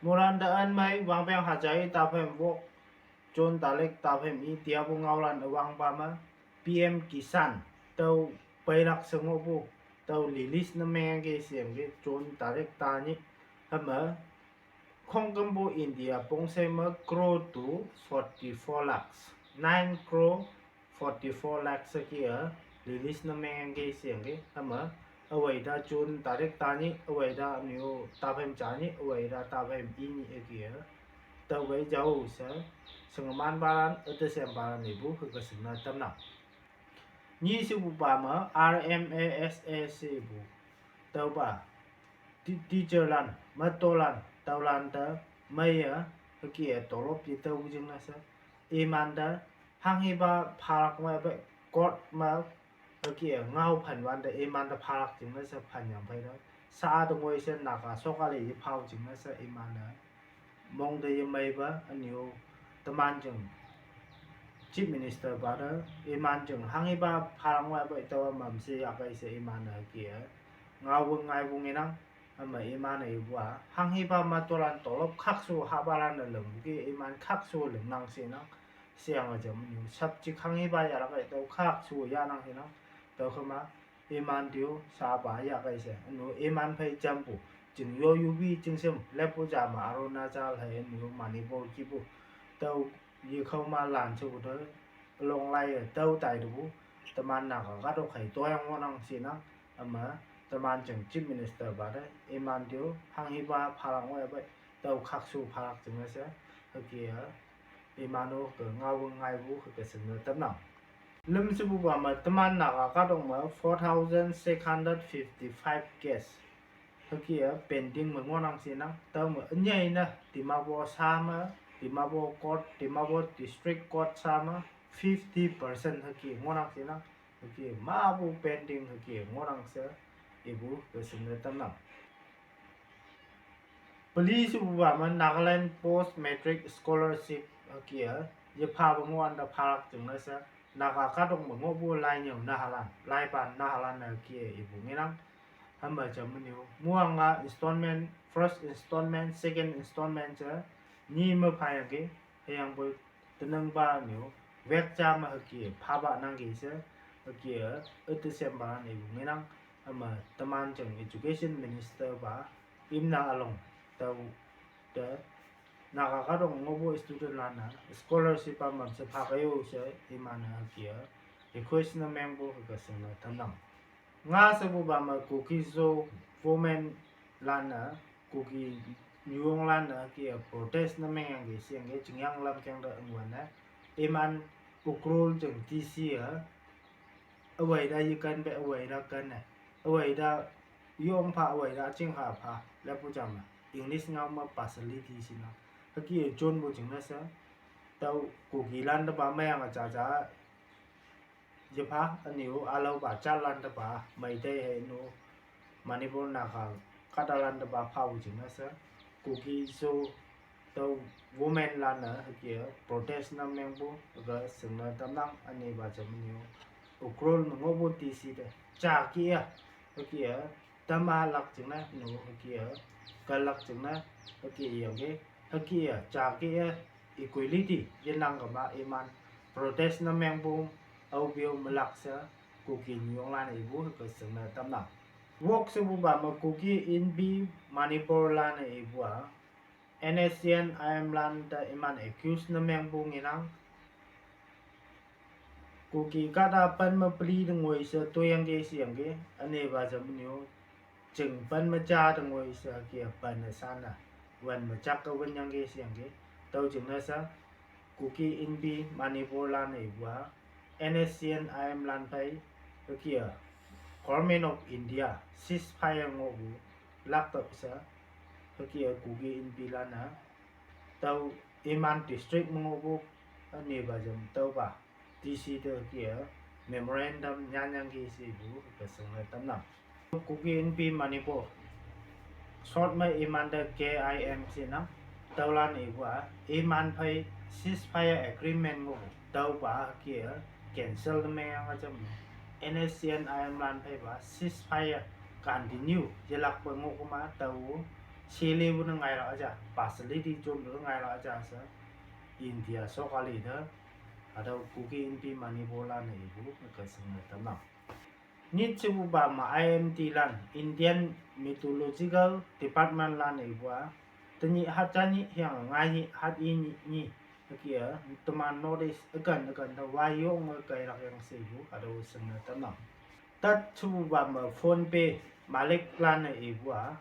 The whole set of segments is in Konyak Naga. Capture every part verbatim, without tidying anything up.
Moran da an mai wangpeng hajai taphem wok June tarik taphem i tiapu ngaolan awangpa ma P M Kisan tüo peilak sengohpu tüo release ne mengke sheyangki June tarik tanyih hüme khongkümpu India pongshei me crore to forty-four lakhs, nine crore forty-four lakhs hüke-a release ne mengke sheyangki hüme aweita June tarik tanyih aweita nyu taphem janyih aweita taphem inyih hüke-a tüophei jao she shingemanpalan üte shempalan ipu hüke shingne tamnang. Nyi shepupa me R M A S A shepu tüopa teacherlan matolan tüolan te meiye hüke-a tolop yetüopu jingne she imante hanghipa phalak ngoipe court me hüke-a ngao phanwante imante phalak jingne she phanyang pheite sha-a te ngoi she Naga shokali yephao jingne she iman-e mongte yemeipa ünyu teman jing Chief Minister pa te iman jing hanghipa phalak ngoipe tüo mamshe yahkei she iman-e hüke-a ngaopu ngaipu ngenang. Hüme iman-e ipu-a hanghipa matolan tolop khakshu hahpalan-e lingpu ke iman khakshu lingnang shenang. Sheyange jamnyu subject hanghipa yahlak-e tüo khakshu yahnang shenang. Tüokhema iman tüo shapa yahkei she ünu iman phei jampu chingyo yupi chingshem leppu ja me Arunachal hei ünu Manipur kihpu tüo yekhao ma lan shepu te ülong laiye tüo taitepu teman Naga kahtok hei toyang ngohnang shenang. Hüme teman jing Chief Minister pa te iman tüo hanghipa phalak ngoipe tüo khakshu phalak jingne she hüke-a iman-o ke ngao ngaipu hüke shingne tamnang. Lüm shepupa me teman Naga kahtok me four thousand six hundred fifty-five case hüke-a pending me ngohnang shenang. Tüo me ünyei ne Dimapur sha me, Dimapur court, Dimapur district court sha me fifty percent hüke ngohnang shenang. Hüke mapu pending hüke ngohnang she ipu ke shingne tamnang. Peli shepupa me Nagaland Post Matric Scholarship hüke-a yephapu ngoh wante phalak jingne she Naga kahtok me ngohpu lainyüo nahalan laipan nahalan-e hüke ipu ngenang. Hüme jamnyu muanga installment, first installment, second installment she nyi me phayangki. Hüyangpoi tenangpa nyu wek ja me hüke phapa nangki she hüke-a üte shempalan ipu ngenang. Hüme teman jing Education Minister pa Imna Along tüo te Naga kahtok ngohpu studentlan-e scholarship pa mamshe phakeo she iman-e hüke-a request ne mengpu hüke shingne tamnang. Nga shepupa me Kuki-Zo women lan-e, Kuki nyuonglan-e hüke-a protest ne mengyangki sheyangki Chingyang lamkeng te üngwün-e iman Ukhrul jing D C-e aweita yekan pe aweita ken-e, aweita yong pha aweita ching ha pha leppu ja me English ngao me facility shinang. Hüke-e jonpu jingne she tüo Kukilan tepa meyange jaja yepha ünu ülaopa jalan tepa Meitei hei ünu Manipur Naga kahtalan tepa phapu jingne she Kuki-Zo tüo women lan-e hüke-a protest ne mengpu hüke shingne tamnang. Ünepa jamnyu Ukhrul me ngohpu D C te jake-a hüke-a tamlak jingne nu hüke-a kalak jingne hüke yangki hüke-a jake-a equality yenang kema iman protest ne mengpu aope-o melak she Kuki nyuonglan-e ipu hüke shingne tamnang. Wok shepupa me Kuki Inpi Manipur lan-e ipu-a N S C N I M lan te iman accuse ne mengpu ngenang. Kuki kahta pen me peli te ngoi she toiyangki sheyangki ünepa jamnyu ching pen me ja te ngoi she hüke-a pen-e shan-e wün me jak-e wünyangki sheyangki. Tüo jingne she Kuki Inpi Manipur lan-e ipu-a N S C N I M lan phei hüke-a Government of India ceasefire ngohpu laktüoh she hüke-a Kuki Inpi lan-e tüo iman district me ngohpu ünepa jam tüopa D C te hüke-a memorandum nyanyangki shepu hüke shingne tamnang. Kuki Inpi Manipur, short me imante K I M shenang. Tüolan ipu-a iman phei ceasefire agreement ngoh tüopa hüke-a cancel ne mengyange jam N S C N I M lan pheipa ceasefire continue yelakpe ngohkema tao shele pu ne ngailak aja, facility jonpu ne ngailak aja she, India sokali te, hatüo Kuki Inpi Manipur lan-e ipu hüke shingne tamnang. Nyit shepupa me I M D lan, Indian Meteorological Department lan-e ipu-a, tenyih hat ja nyih hüyange ngai nyih hat i nyih nyih, hüke-a, teman North East üken üken te wai yonge keilak yang she ipu hatüo shingne tamnang. Tat shepupa me PhonePe malik lan-e ipu-a,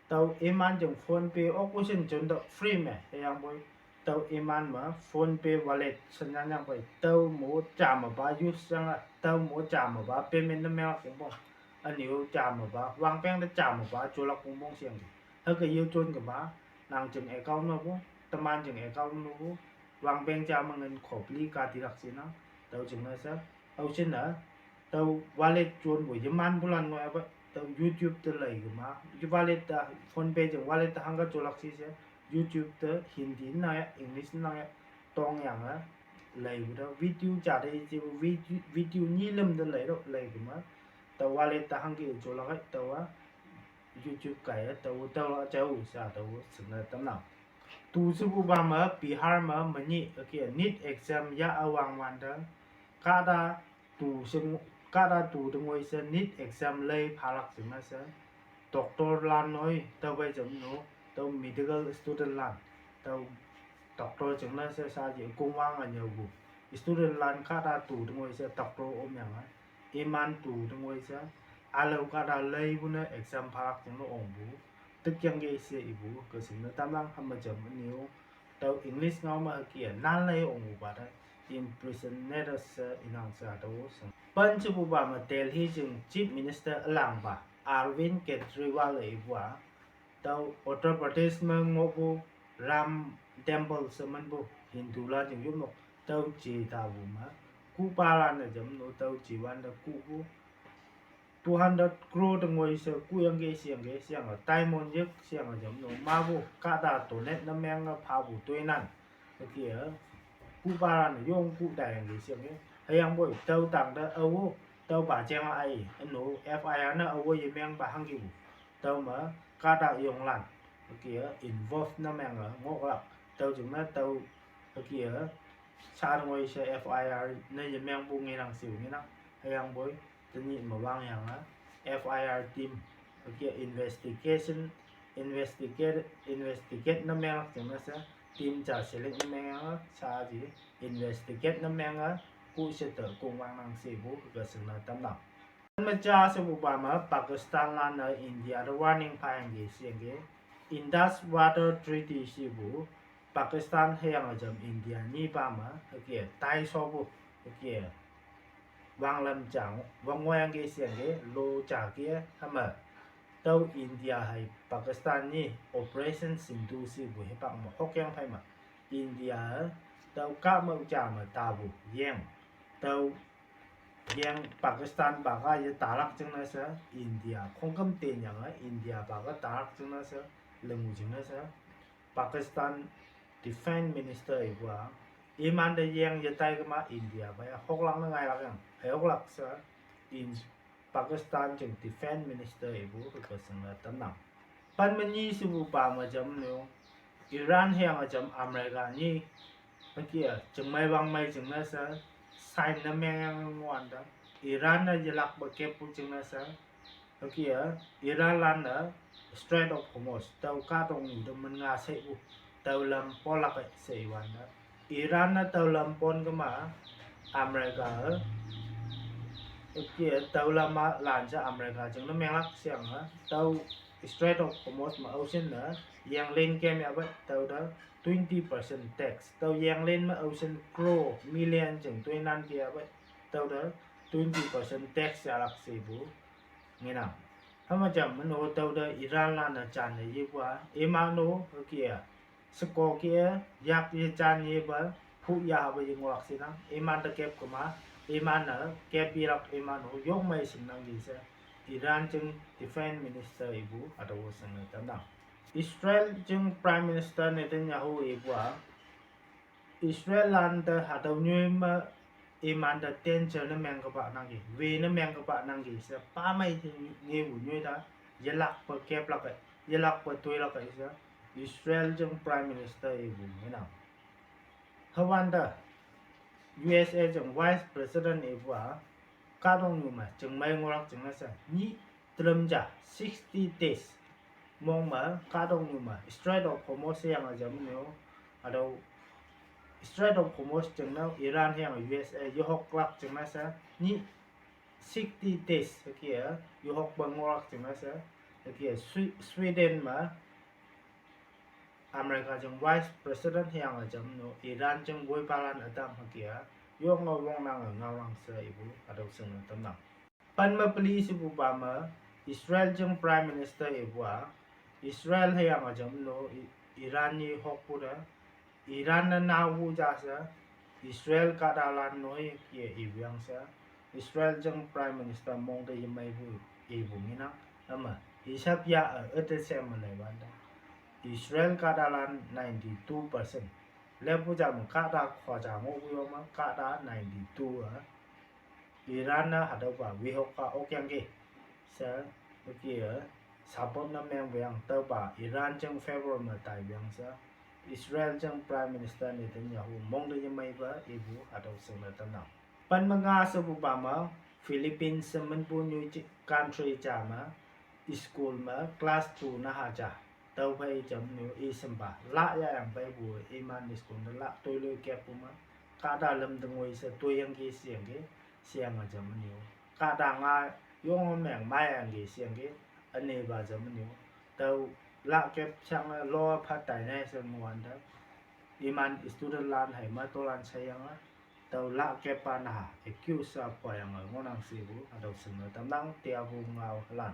tüo iman jing PhonePe operation jonte free me hüyangpoi, tüo iman me PhonePe wallet she nyanyangpoi, tüo mo ja mepa use yange, tüo mo ja mepa payment ne menglak pongpong. Ünyu ja mepa, wangpeng te ja mepa jolak pongpong sheyangki. Hüke yo jon kema, nang jing account mepu, teman jing account mepu, wangpeng ja me ngin khopli katilak shinang, tüo jingne she, aoshinne, tüo wallet jonpu yemanpulan ngoi ape, tüo YouTube te lei kema, wallet te, PhonePe jing wallet te hangke jolak shi she, YouTube te Hindi nang ya, English nang ya, tongyange, leipu te video ja te ijepu video, video nyi lüm te leitüoh lei kema, tao wallet te hangke jolak ei, tüowa YouTube kaiye tao, tüowa jao sha tao shingne tamnang. Tu shepupa me Bihar me menyih hüke NEET exam yah üwangwante, kahta tu she, kahta tu te ngoi she NEET exam lei phalak jingne she, doctor lan noi, tüophei jamno, tüo medical student lan, tüo doctor jingne she shaji kongwang ünyüopu student lan kahta tu te ngoi she doctor omyange, iman tu te ngoi she, ülao kahta leipu ne exam phalak jingne ongpu, tikyangki she ipu hüke shingne tamnang. Hüme jam ünyu, tüo English ngao me hüke-a nan lei ongpupa te impersonator she inang she hatüo shing. Pen shepupa me Delhi jing Chief Minister ülangpa Arvind Kejriwal-e ipu-a, tüo Uttar Pradesh me ngohpu Ram Temple she minpu Hindu lan jing yopnok tüo je tapu me, kuhpalan-e jamno tüo je wante kuhpu two hundred crore te ngoi she kuhyangki sheyangki sheyange diamond yik sheyange jamno mapu kahta donate ne menge phapu toinan, hüke-a, kuhpalan-e yong kuh taiyangki sheyangki. Hüyangpoi tüo tangte ao, tüopa jeng ai üno F I R ne ao yemengpa hangkipu, tüo me kahta yonglan, hüke-a, involve ne menge ngohlak, tüo jingne tüo, hüke-a, sha te ngoi she F I R ne yemengpu ngenang shepu ngenang. Hüyangpoi tenyih me wangyange F I R team, hüke-a, investigation, investigate, investigate ne menglak jingne she, team ja select ne mengyange shaji investigate ne menge, kuh she te kongwangnang shepu hüke shingne tamnang. Pen me ja shepupa me Pakistan lan-e India te warning phayangki sheyangki, Indus Water Treaty shepu, Pakistan hüyange jam India nyipa me hüke-a tai shopu, hüke-a, wanglam jang wangngoiyangki sheyangki lo ja ke hüme, tüo India hei Pakistan nyi Operation Sindoor shepu hipak me hokyang phei me, India tüo kahmao ja me tapu yeng, tüo yeng Pakistan pa ka yetalak jingne she, India khongküm tenyange India pa ka talak jingne she, lingu jingne she, Pakistan Defence Minister ipu-a, imante yeng yetai kema India pa ya hoklak ne ngailak yang hei hoklak she, in Pakistan jing Defence Minister ipu hüke shingne tamnang. Pen me nyi shepupa me jamno, Iran hüyange jam America nyi, hüke-a, jingmei wangmei jingne she, sign ne mengyange ngohwante, Iran ne yelakpe keppu jingne she, hüke-a, Iran lan-e Strait of Hormuz tüo kahtoknyu te min nga sheipu, tüo lam ponlak ei she iwante, Iran ne tüo lam pon kema, America-e, hüke-a, tüo lam-a lan she America jingne menglak sheyange tüo Strait of Hormuz me ocean ne yenglen kem yahpei tüote twenty percent tax, tüo yenglen me ocean crore million jing toinan ke yahpei tüote twenty percent tax yahlak shepu ngenang. Hüme jam meno tüote Iran lan-e jan-e yepu-a, iman-o hüke-a, sheko ke-a, yak yejan yepe, phu yape yengohlak shinang, imante kep kema, iman-e kep yelak iman-o yongmei shingnangki she, Iran jing Defence Minister ipu hatüo shingne tamnang. Israel jing Prime Minister Netanyahu ipu-a, Israel lante hatüo nyoi me imante danger ne mengkepa nangki, we ne mengkepa nangki she pamei ngepu nyoi ta, yelakpe keplak ei. yelakpe toilak a isa, Israel jing Prime Minister ipu ngenang. Hüwante, U S A jing Vice President ipu a, kahtoknyu me chingmei ngohlak jingne she, nyih telüm ja, sixty days. Mong me kahtoknyu me Strait of Hormuz yange jamnyu, hatüo Strait of Hormuz jingne Iran hüyange U S A yehoklak jingne she, nyih sixty days hüke-e, yehokpe ngohlak jingne she, hüke-e Swi-, Sweden me America jing Vice President hüyange jamnyu Iran jing woipalan ütam hüke-a, yonge wongnange ngaonang she ipu hatüo shingne tamnang. Pen me peli shepupa me, Israel jing Prime Minister ipu a, Israel hüyange jamnyu I-, Iran ni hokpu te, Iran ne naopu ja she, Israel kahtalan noi ye iwang she, Israel jing Prime Minister mong te yemeipu ipu ngenang, üme, hisap ya-e üte she me leiwante, Israel kahtalan ninety-two percent. Lepu ja me kahta khoja ngohpu yo me kahta ninety-two a, Iran-e hatüopa wehok-a okyangki she, hüke-e, support ne mengwang tüopa Iran jing favor me taiwang she, Israel jing Prime Minister Netanyahu mong te yemeipe ipu hatüo shingne tamnang. Pen me nga shepupa me, Philippines she minpu nyu country ja me, school me class two naha ja, tüophei jamnyu i shimpa la yayang peipu iman school te la toiloi keppu me, kahta lüm te ngoi she toiyangki sheyangki, sheyange jamnyu. Kahta nga yong meng maiyangki sheyangki, ünepa jamnyu. Tüo la kep shange lo phat taine she ngohwante, iman student lan hei me tolan sheyange, tüo la kep pa naha accuse a phoyange ngohnang shepu hatüo shingne tamnang teapu ngao hülan.